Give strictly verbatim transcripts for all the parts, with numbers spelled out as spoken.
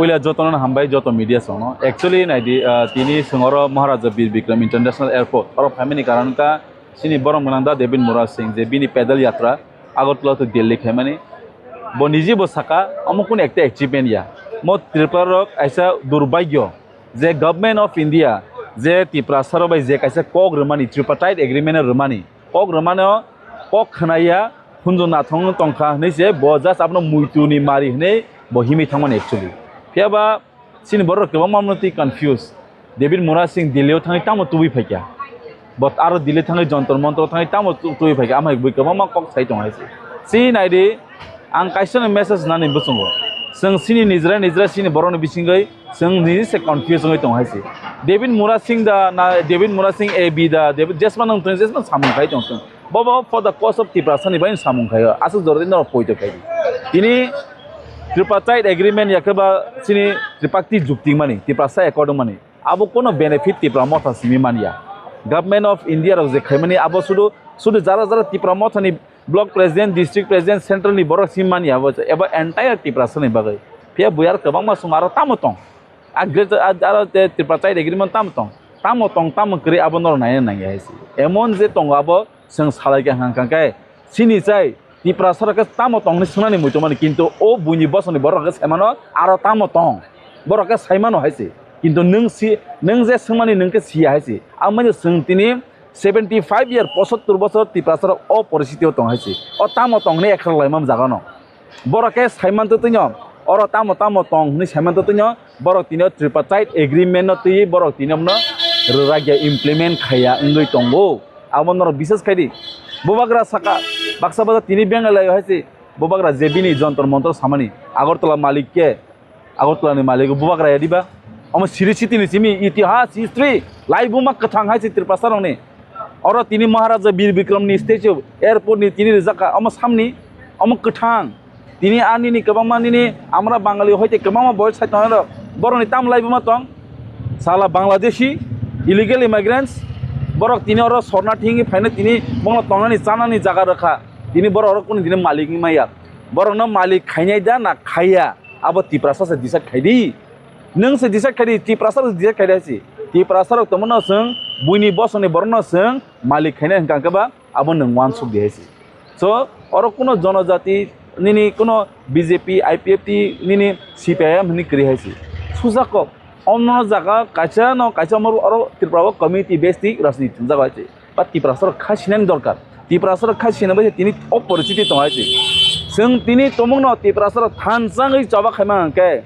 Puila jotono hambai joto media songno. Actually naidi, ah, tini songoro Maharaja Bir Bikram International Airport. Oro phaimani karon ka sini borom gwnang da David Murasing je bini pedal yatra Agartala to Delhi khaimani. Bo niji bo saka omo kun ekta achievement ya. Mo Tripura rok aisa durbagyo je Government of India je Tiprasa rok bai je kaisa kok rwmani, Tripartite Agreement rwmani, kok rwmano kok khwnaya, hunjo nathong tongkha hwnwi se bo just abono muitu ni mari hwnwi bo himwi thangmani actually. Phiya ba chini borok kwbangma mano twi confuse. David Murasing Delhi o thangwi tamo tubui phaikha? Bo aro Delhi thangwi Jontor Montor thangwi tamo tu-, tubui phaikha? Amai bui kwbangma kok sai tong hai se. Si naidi, ang kaisa no message nani bwsongo. Chwng sini nijra nijra sini borok ni bisingwi chwng niji se confuse wngwi tong hai se. David Murasing da na David Murasing A B da David jesma nang tong jesma samung khai tong tong. Bobo for the cause of Tiprasa ni bai samung khaio. Aswk jordi no poito khai di. Tini Tripartite Agreement yakhe ba chini Tripartite jukti mani, Tiprasa Accord mani. Abo kono benefit Tipra Motha simi manya. Government of India rok je khaimani abo sudu, sudu jara jara Tipra Motha ni block president, district president, central ni borok simi manya abo eba entire Tiprasa ni bagwi. Phiya buyar kwbangma song aro tamo tong. A great, a, aro te Tripartite Agreement tamo tong. Tamo tong, tamo kwrwi abo norok naina nangya hai se. Emon je tongo abo chwng salai kha hwnkha khe, chini chai Tiprasa rok khe tamo tong hwnwi swngnani muitu mani, kintu o buini bosongni borok rok khe sai mano aro tamo tong. Borok khe sai mano hai se. Kintu nwng si, nwng je swngmani nwng khe siya hai se. Amoni chwng tini seventy five year, pochottor bosor Tiprasa rok o poristiti o tong hai se. O tamo tong hwnwi ekha lai mam jaga no. Borok khe saiman twtwino, oro tamo tamo tong hwnwi saiman twtwino, borok tini o Tripartite Agreement no twiwi borok tini omno rwragya, implement khaiya wngwi tongo. Abo norok bisas khai di. Bubagra saka, baksa baksa tini Bengalai hai se, bubagra je bini Jontor Montor samani, Agartala malik khe, Agartala ni malik bubagra ya diba? Omo siri siti ni simi itihas, history, laibuma kwthang hai se Tiprasa rokni. Oro tini Maharaja Bir Bikram ni statue, airport ni tini rijak kha, omo samni, omo kwthang. Tini ani ni kwbangma nini amra Bangali hoite kwbangma boy sai tongnai rok. Borok ni tam lai buma tong. Sala Bangladeshi, illegal immigrants. Borok tini oro sorna thingwi phaina tini bono tongnani chanani jaga rwkha. Tini borok oro kunu tini malik ni maya. Borok no malik khainai da na khaiya? Abo Tiprasa se decide khai di. Nwng se decide khai di, Tiprasa rok decide khai di hai se. Tiprasa rok tongma no chwng, buini bosongni borok no chwng malik khainai hwnkha khe ba abo nwng uansuk di hai se. So, oro kuno jonojati nini kuno B J P, I P F T nini C P I M hwnwi kwrwi hai se. Susa kok, omno jaga kaisa no kaisa omo oro Tripura o community based twi rajniti thwngjak hai se. Ba Tiprasa rok kha sinani dorkar. Tiprasa rok kha sinani bai se tini o poristiti tong hai se. Chwng tini tomung no Tiprasa rok thansa wngwi choba khaima hwnkhe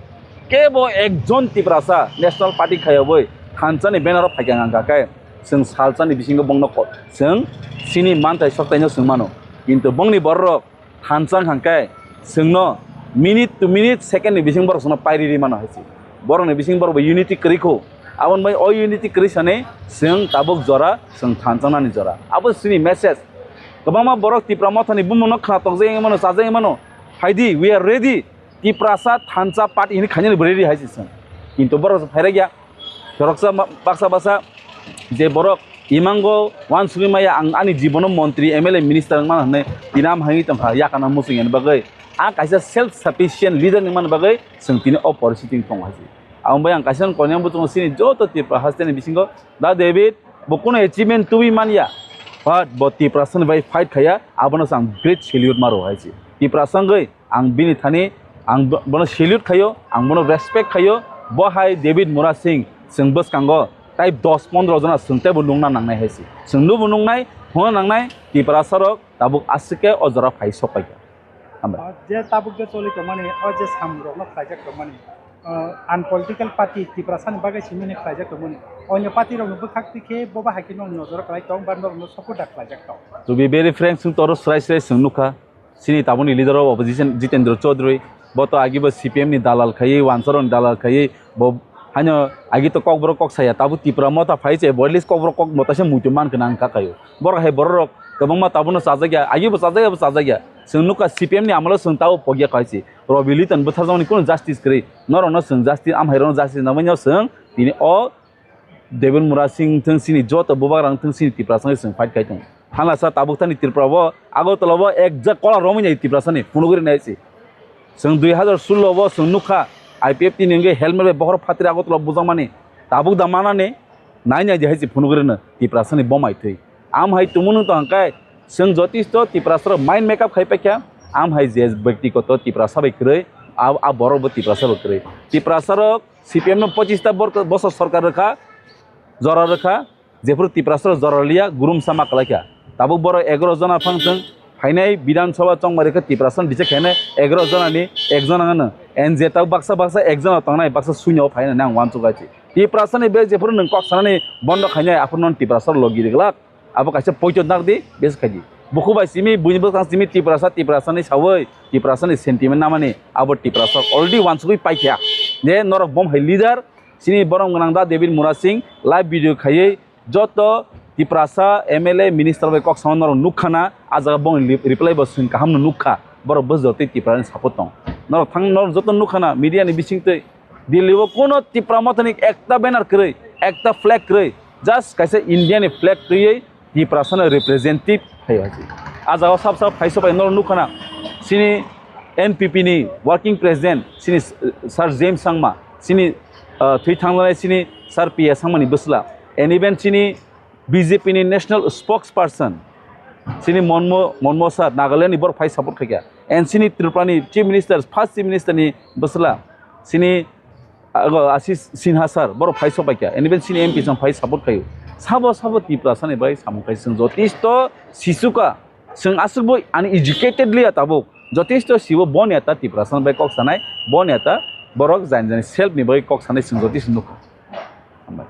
kebo ekjon Tiprasa National Party khaiyawi thansa ni banner o phaikha hwnkha khe. Chwng salsa ni bisingo bongno ko-, chwng chini manthai soktaino chwng mano. Kintu bongni bororok thansa hwnkha khe chwngno minute to minute, second ni bising borok chwngno pairi ri mano hai se. Borokni bising borok bo unity kwrwi kho. Aboni bai o unity kwrwi sani chwng tabuk jora, chwng thansa nani jora. Abo chini message. Kwbangma borok Tipra Mothani bumungno khna tokjagwi mano, chajagwi mano. Phaidi, we are ready. Tiprasa thansa party hini khainani bwrwi ri hai se chwng. Kintu borok se phairakya. Khoroksa ma-, baksa baksa je borok imango uansugwi maya, ang ani jibono montri, M L A, minister wngmano hwnwi tinam hangwi tongkha yakana muchung yani bagwi. A kaisa self sufficient leader wngmani bagwi chwng tini o poristiti wng tongo hai se. Aboni bai ang kaisa koinai buchungo chini joto Tripura hasteni bisingo Da David bo kuno achievement tubui manya, but bo Tiprasani bai fight khaiya, abono se ang great salute maro hai se. Tiprasa wngwi ang bini thani, ang bo-, bono salute khaio, ang bono respect khaio. Bo hai David Murasing chwng bwskango tai dos pondro jona chwng teibo nungna nangnai hai se. Chwng nubo nungnai, hwnna nangnai, Tiprasa rok tabuk aswk khe o jora phai sok paikha. Hambai. O je tabuk je choli tongmani, o je samung rokno khlaijak tongmani, o unpolitical party Tiprasani bagwi simini khlaijak tongmani, onyo party rokni bwkhak twi khe bo bahai khe nokni nojoro kwlai tong ba norokno support da khlaijak tong. To be very frank, chwng toro swrai swrai chwng nukha. Chini tabukni leader of opposition Jitendra Chaudhary, bo to agi bo C P M ni dalal khaiwi, wansarokni dalal khaiwi, bo haino agi to kokborok kok saya, tabuk Tipra Motha phai se, bo at least kokborok kok motaisa muitu man khna wngkha khaio. Borok hai bororok kwbangma tabukno chajakya, agi bo chajakya, bo chajakya. Chwng nukha C P M ni amolo chwng tabuk pogya khaisi. Robi Liton bwtharjakmani kunu justice kwrwi. Norokno chwng justice, amhairokno justice nangmani chwng tini o David Murasing thung chini joto bubagrang thung chini Tiprasani chwng fight khai tongo. Thanglasa tabuk thani Tripura o Agartala o ekjak kola romwi nai Tiprasani phunugwi nai se. Chwng dui hazar sullo o chwng nukha I P F T ni hwnkhe helmet bai bokhorok phatri Agartala bujakmani, tabuk da manani, nai nai di hai se phunuk rwno Tiprasani bo mai thwi. Am hai tumu nung tong khe, chwng jotisto Tiprasarok mind make up khai paikha, am hai je byaktigoto Tiprasa bai kwrwi, a, a borok bo Tiprasa bai kwrwi. Tiprasarok C P M no pochista bor-, bosor sorkar rwkha, jora rwkha, jephuru Tiprasarok jora liya, gurumsa ma kwlaikha. Tabuk borok egaroh jona phang chwng phainai Bidhan Sabha chongmari khe Tiprasano bichek khainai egaroh jonani ekjona hwno. And je tabuk baksa baksa ekjona tongnai, baksa suinyo phainani ang uansuk bai se. Tiprasani bek jephuru nwng kok sanani bondo khainai, aphuru non Tiprasa logi rijak. Abo kaisa poito nakdi, bes khaidi. Buku bai simi, buini bwskang simi Tiprasa, Tiprasani sawi, Tiprasani sentiment namani, abo Tiprasa already uansugwi paikha. Je norok bom hai leader, sini borom gwnang da David Murasing live video khaiwi joto Tiprasa M L A minister bai kok sama norok nukha na, a jaga bongni reply bo swng kaham no nukha, borok bwsajak tei Tiprasani support tong. Norok thang, norok joto nukha na media ni bising twi Delhi o kono Tipra Mothani ekta banner kwrwi, ekta flag kwrwi, just kaisa India ni flag twiwi Tiprasano representative khai o. A jaga o sab sab phai sobai norok nukha na, sini N P P ni working president, sini Sir James Sangma, sini, uh, thwi thangjanai sini Sir P A Sangma ni bwsla, and even sini B J P ni national spokesperson, sini Monmo, Monmo sir, Nagaland ni borok phai support khaikha, and sini Tripura ni chief minister, first chief minister ni bwsla, sini Ago Ashish Sinha sir, borok phai sok bai kha, and even sini M P chwng phai support khaio. Sabo sabo Tiprasani bai samung khai chwng jotisto sisukha, chwng aswkbo uneducatedly ya tabuk, jotisto sibo boni ata Tiprasani bai kok sanai, boni ata borok jani jani self ni bai kok sanai chwng jotisto nukha. Hambai.